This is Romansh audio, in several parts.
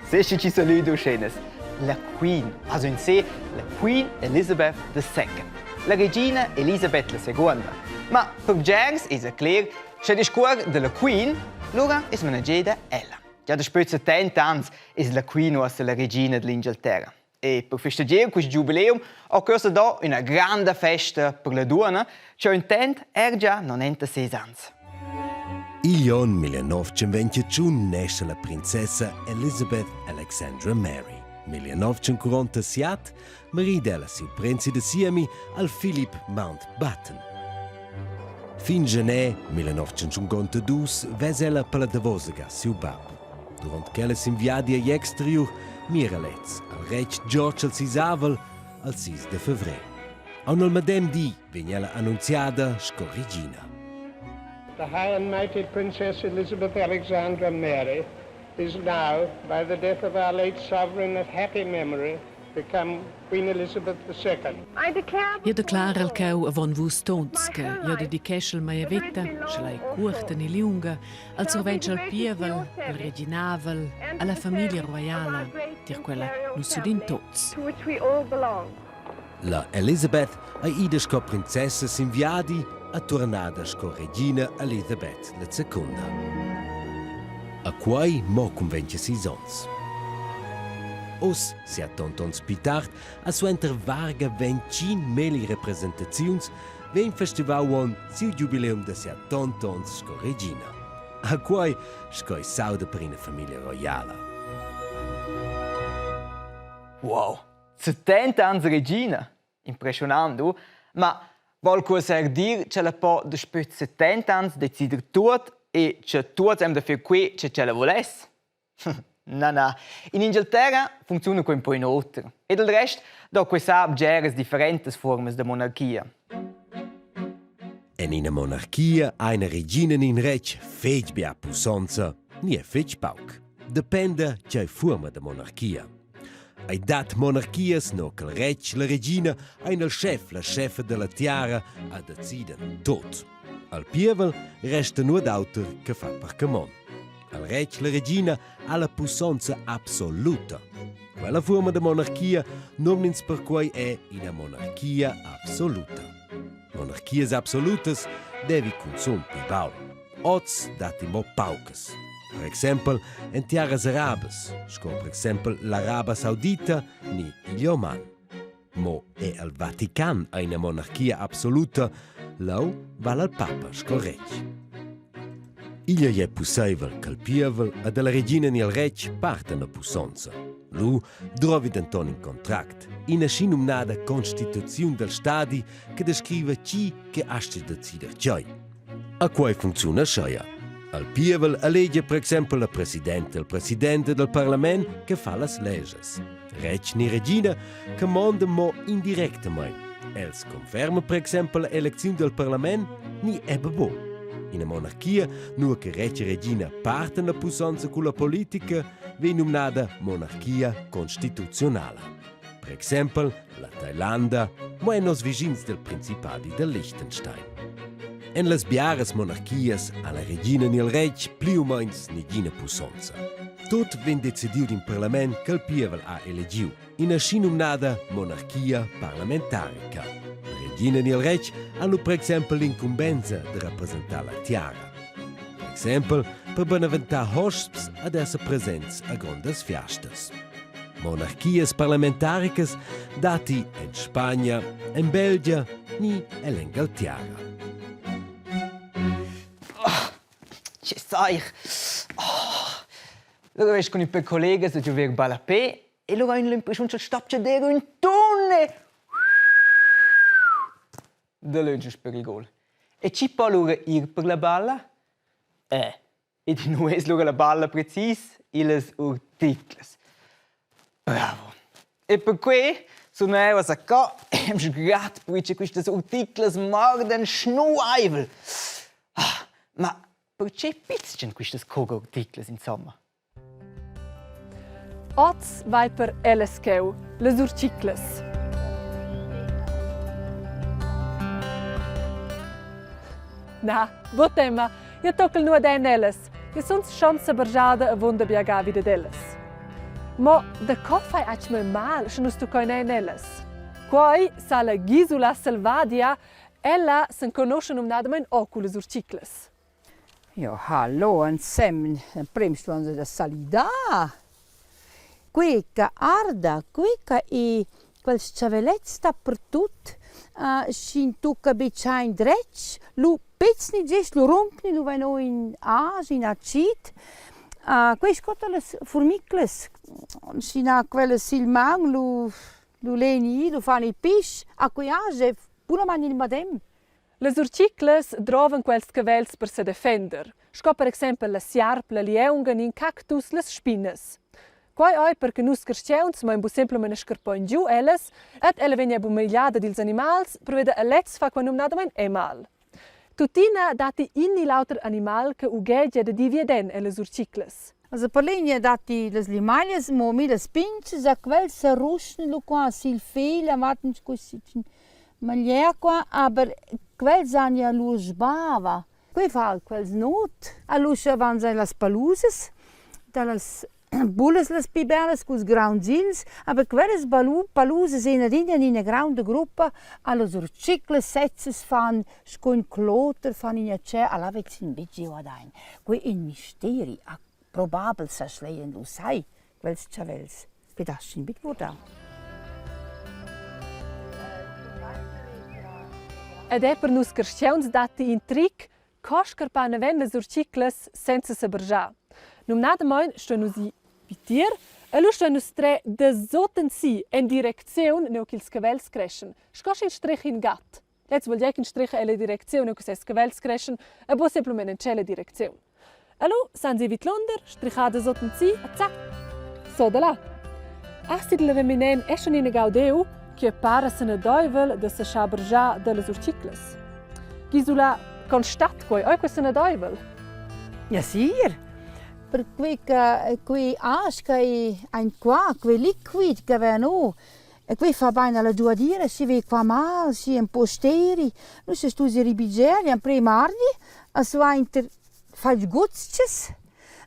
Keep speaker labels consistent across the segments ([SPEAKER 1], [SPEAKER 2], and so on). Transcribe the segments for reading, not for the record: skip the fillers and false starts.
[SPEAKER 1] Seschi ci salüdo uschenas. La Queen, also in se la Queen Elizabeth II. La regina Elisabeth la seconda. Ma per bgers es cler, sche discuor della Queen, lura es manageda ella. Già daspö 70 ans es la Queen uossa la regina dell'Inghilterra. E per festegiar quist giubileum ho questa do üna granda festa per la duonna, cha intent er già non enta ses ans.
[SPEAKER 2] Igl onn 1921 nesce la princessa Elizabeth Alexandra Mary. 1947 marida ella siu prinzi de Siami al Philip Mountbatten. Fin gener 1952 vesa ella per la davosa ga siu bab. Durant ch'ella sin viadi agl exteriur mira lez al retg George al sisavel al 6 de fevrer. Aunc il medem di vegn ella annunziada sco regina.
[SPEAKER 3] The High and Mighty Princess Elizabeth Alexandra Mary is now, by the death of our late sovereign of happy memory, become Queen Elizabeth II.
[SPEAKER 4] Io declarel cheu avon vus tots che io dedicheschel mia veta, sche la ei cuorta ni liunga, al survetsch al pievel, al reginavel, alla famiglia roiala, tier quella nus udin tots.
[SPEAKER 2] La Elizabeth ei ida sco princessa sin viadi e turnada sco regina Elizabeth la secunda. A quei mo cun 26 onns. Uss, sia tontons pli tard, a suenter varga 25 melli representaziuns, vegn festivau uonn siu giubileum da sia tontons sco regina. A quei sco ei sauda per ina famiglia roiala.
[SPEAKER 1] Wow, 70 ans regina! Impressionant, u? Ma vol quai er dir ch'ella po daspö 70 ans decider tuot e che tuots hem da fer quei che ch'ella vuless? Na, na. In Inghilterra funcziuna quai ün po in oter. E dal rest do quai sa bgeras differentas fuormas da monarchia.
[SPEAKER 2] En ina monarchia ha ina regina in retg fetg bia pussonza, ni è fetg pauc. Dependa tgei fuorma da monarchia. Ei dat monarchias, no che il retg, la regina, ein il schef, la schefa della tiara a decidan tot. Al pievel resta nuot auter che far per camon. Al retg la regina ha la pussonza absoluta. Quella fuorma da monarchia nomn'ins perquei è ina monarchia absoluta. Monarchias absolutas devi cunzun pli baul. Oz datti mo paucas. Per exempel en tiaras arabas, sco per exempel l'Araba Saudita ni igl Oman. Mo è el Vatican ina monarchia absoluta, leu vala il papa sco retg. Igl ei pusseivel ch'il pievel ed la regina ni il retg partan la pussonza. Lu drovi denton in contract, ina schinumnada constituziun dal stadi che descriva chi che astga decider tgei. A quei funcziuna scheia. Al pievel elegia per exempel la presidenta il president del parlament che fa las leges. Retg ni regina camonda mo indirectamain. Els conferma per exempel l'elecziun del parlament ni ebbe bo. Ina monarchia, nua che retg e regina partan la pussonza culla politica, vegn numnada monarchia constituzionala. Per exempel la Tailanda, mo en nos vischins del Principadi del Liechtenstein. En las biaras monarchias ha la regina ni il retg pli u meins negina pussonza. Tut vegn decidiu d'in parlament ch'el pievel ha elegiu, ina schinumnada monarchia parlamentarica. La regina ni il retg han lu per exempel l'incumbensa de representar la tiara. Per exempel per beneventar hosps ad esser presents a grondas fiastas. Monarchias parlamentaricas datti en Spagna, en Belgia ni ell'Engalterra.
[SPEAKER 1] Oh, che sai? Oh. Lura vest cun ün per collegas a giover ballapè e lura ün l'impreschiun ch'el stapcha der ün tun e dalönch per il gol. E chi po lura ir per la balla? Eh, Ed nu es lura la balla precis illas urticlas. Bravo. E perquai sun eu a qua e'm sgrat perche quistas urticlas mordan schnuaivel. Ah, ma perche pizchan quistas coga-urticlas insomma?
[SPEAKER 5] Oz vai per ellas cheu, las urtgiclas. Na, buc tema, jeu tocchel nuot en ellas, jeu sun schon sebargiada avunda bia ga vi dad ellas. Mo daco fai aunc mei mal, sche nus tucchein en ellas? Quei sa la Gisula selvadia, ella s'enconuscha numnadamein oculas urciclas.
[SPEAKER 6] Jo, hallo ensemen, emprem stuan da salidar. Quei che arda, quei che ei quels tschavellets dapertut, sch'in tucca buc endretg, lu pezni gest, lu rumpni, lu vain o in as, in acid. Quei sco talas furmiclas, sch'in ha quellas sil maun, lu lu leni, lu fan il pisch, a quei as è bunamain il medem.
[SPEAKER 5] Las urtgiclas drovan quels cavels per sedefender, sco per exempel la siarp, la lieunga ni in cactus las spinas. Quei ei per che nus carstgauns mein buc semplamein a scarpar giu ellas ed ella vegn era bumagliada dils animals, pervia da lez fa quei numnadamein è mal. Tuttina datti in ni l'auter animal che ughegia da dir viaden ellas urtgiclas.
[SPEAKER 6] Also per l'egna datti las limaglias, mo mi las pintgas, a quels se ruschnan lu qua sil fegl, a warten Maglier qua, aber quels han ja lur sbava. Quei fa quels nuot. Alura van sai las palusas dallas bullas las pli bellas culs graunzins, aber quellas palusas ein adina en ina gronda gruppa, allas urtgiclas sezzas fan sco in cloter, fan ina tschè, alla vezin buc giu ad ein. Quei ei in misteri, a probabel sa schleien lu sai quels chavels. Quei dastgin buc vurdar.
[SPEAKER 5] Ed er per nus carstgauns datti in tric co scarpar naven las urtgiclas senza sebargiar. Numnadamain stuein nus ir vitier e lu stuein nus trer da sutensi en direcziun nua ch'ils cavels creschan, sco sch'ins strecha in gat. Lez vul dir ch'ins stricha ella direcziun nua che ses cavels creschan e buca semplamein en tschella direcziun. E lu san si vidlunder, strichada sutensi e zac, so da là. Asti dil reminent è schon ina gaudeu che para sanadeivel da seschar bargiar dallas urticlas. Gisula, constat quei, ei quei sanadeivel?
[SPEAKER 6] Ja sir, perquei che quei asch che ein qua, quei liquid che ven o, E quei fa bein alla giuadira, schi vegn qua mal, schi ün po steri. Nus stuein ir ribigiar gl'emprem mardi e suenter far ils gutschs.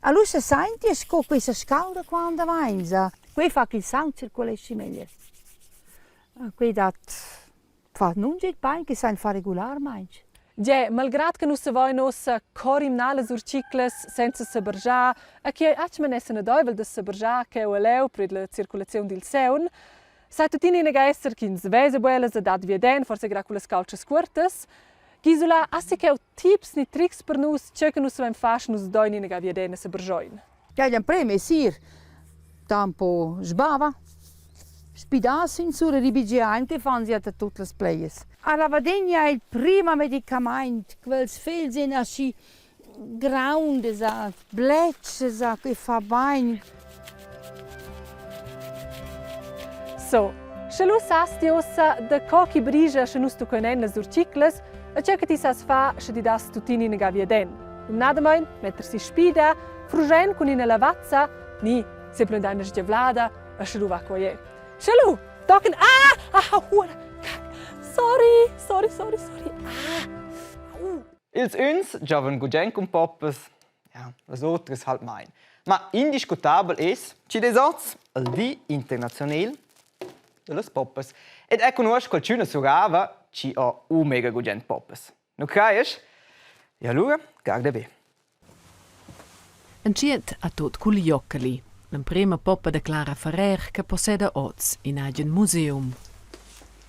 [SPEAKER 6] Allura senti sco quei sescauda qua davanza. Quei fa ch'il saung circuleschi meglier. Quei dat fa nungetg bein che san far regularmein.
[SPEAKER 5] Gie, malgrad che nus savein ussa co rimnar las urtgiclas senza sebargiar e che ei atgnamein sanadeivel da sebargiar cheu e leu per la circulaziun dil saun, sa tuttina inaga esser ch'ins vesa buc ellas e dat viaden, forsa era cullas caultschas cuortas. Gisula, has ti cheu tips ni trics per nus, tgei che nus savein far sche nus dein inaga viaden e sebargioin?
[SPEAKER 6] Quel emprem es ir tampo sbava, spidà s'insura ribigiaint e fan sia da tuot las plejas. A lavadegna è il prima medicamaint, quels fels en aschi grounds, a bletschs, a che fa bain.
[SPEAKER 5] So, sche lu sas ti ussa da co chi brigia sche nus tuccain las urciclas e tge che ti sas far sche ti das tuttina ina viaden. Numnadamain metter si spida, frugen cun ina lavazza ni semplamein ina sgiavlada e sche lu va quei è. Sche lu, tochen ah, ah, ah, sorry, sorry, sorry, sorry. Ah.
[SPEAKER 1] Uh. Ils üns giovan gugent cun poppas, ja, las otras halt main. Ma indiscutabel es chi dess hoz il di internaziunel da las poppas. Ed eu cugnuosch qualchüna surava chi ho u mega gugent poppas. Nu crajesch? E alura garda be.
[SPEAKER 4] Entschiet ha tut cul joccali, l'emprema poppa da Clara Ferrer che posseda oz in agen museum.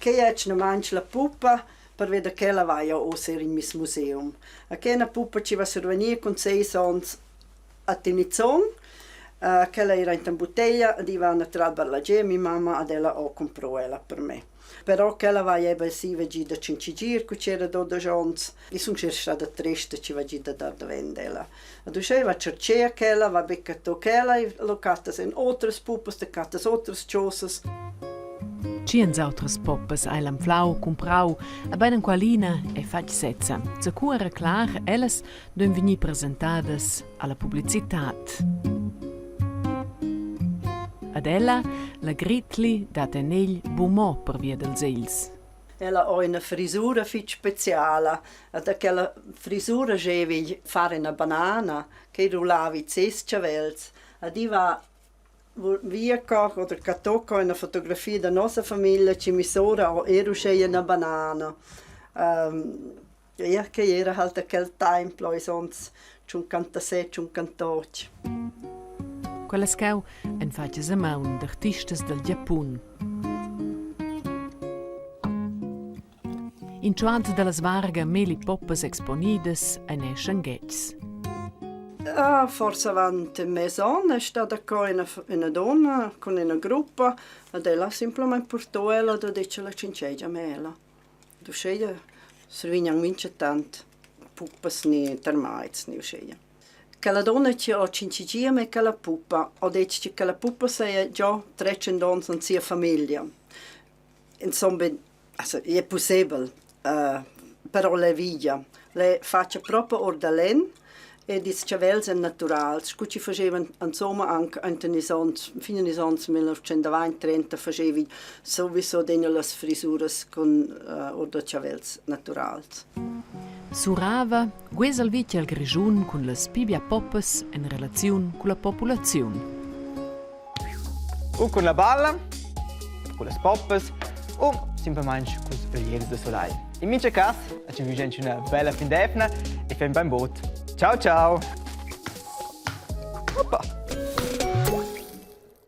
[SPEAKER 7] Quei è atgnamaing la puppa pervia da quella vaia uss er in meis museum. A quella puppa chi va survegnir cun seis ons a Tinizong, quella era aint in butteglia ed i va natural barlager mia mamma ad ella ho cumpro ella per me. Però quella vaiva siva gi da tschintg cu c'era 12 ons. I sun stada trista chi va gi da dar davent ella. Ed uschè va tschercher quella, va be catto quella e lo cattas in otras puppas, te cattas otras chosas.
[SPEAKER 4] Tschiens autras poppas ha el anflau, cumprau e beinenqualina e fatg sezza. Zacu era clar, ellas duein vegnir presentadas alla publicitad. Ad ella, la Gritli, dat en egl bu mo pervia dals egls.
[SPEAKER 7] Ella ho üna frisura fich speciala. E da quella frisura giaivi far üna banana che rullava ses chavels. Ed i va via co oder cattò co üna fotografia da nossa famiglia chi mi sora ho eir uschè üna banana. Ja, che era halt da quel temp, là ils ons tschuncantaset, tschuncantotg.
[SPEAKER 4] Quellas cheu ein fatgas a maun d'artistas dal Giapun. In tschuat dallas varga meli poppas exponidas ein è schenghetgs.
[SPEAKER 7] Ah, forse avant mez on è stata qua una, una donna con una gruppa ed ella ha semplicemente portò ella da detto la cincegia me ella. Uscheia survegnan minchatant puppas ni termaits ni uscheia. Quella donna chi ho tschinchigia me quella puppa ho detg che quella puppa saja già tretschient ons in sia famiglia. Insomma, also è pussebel, però l'è via. L'è fatta propi our da len ed ils chavels èn naturals, scu chi faschevan insomma anc enten ils ons, fin in ils ons 1920, 30 faschevi sowieso adegna las frisuras cun our da chavels naturals.
[SPEAKER 4] Surava guess al vitg el Grischun cun las pibia poppas en relaziun culla populaziun.
[SPEAKER 1] U cun la balla, cun las poppas u simplamaing culs ögliers da sulai. In mincha cas a ci vügench üna bella fin d'eivna e fem bainbod. Ciao ciao! Hoppa!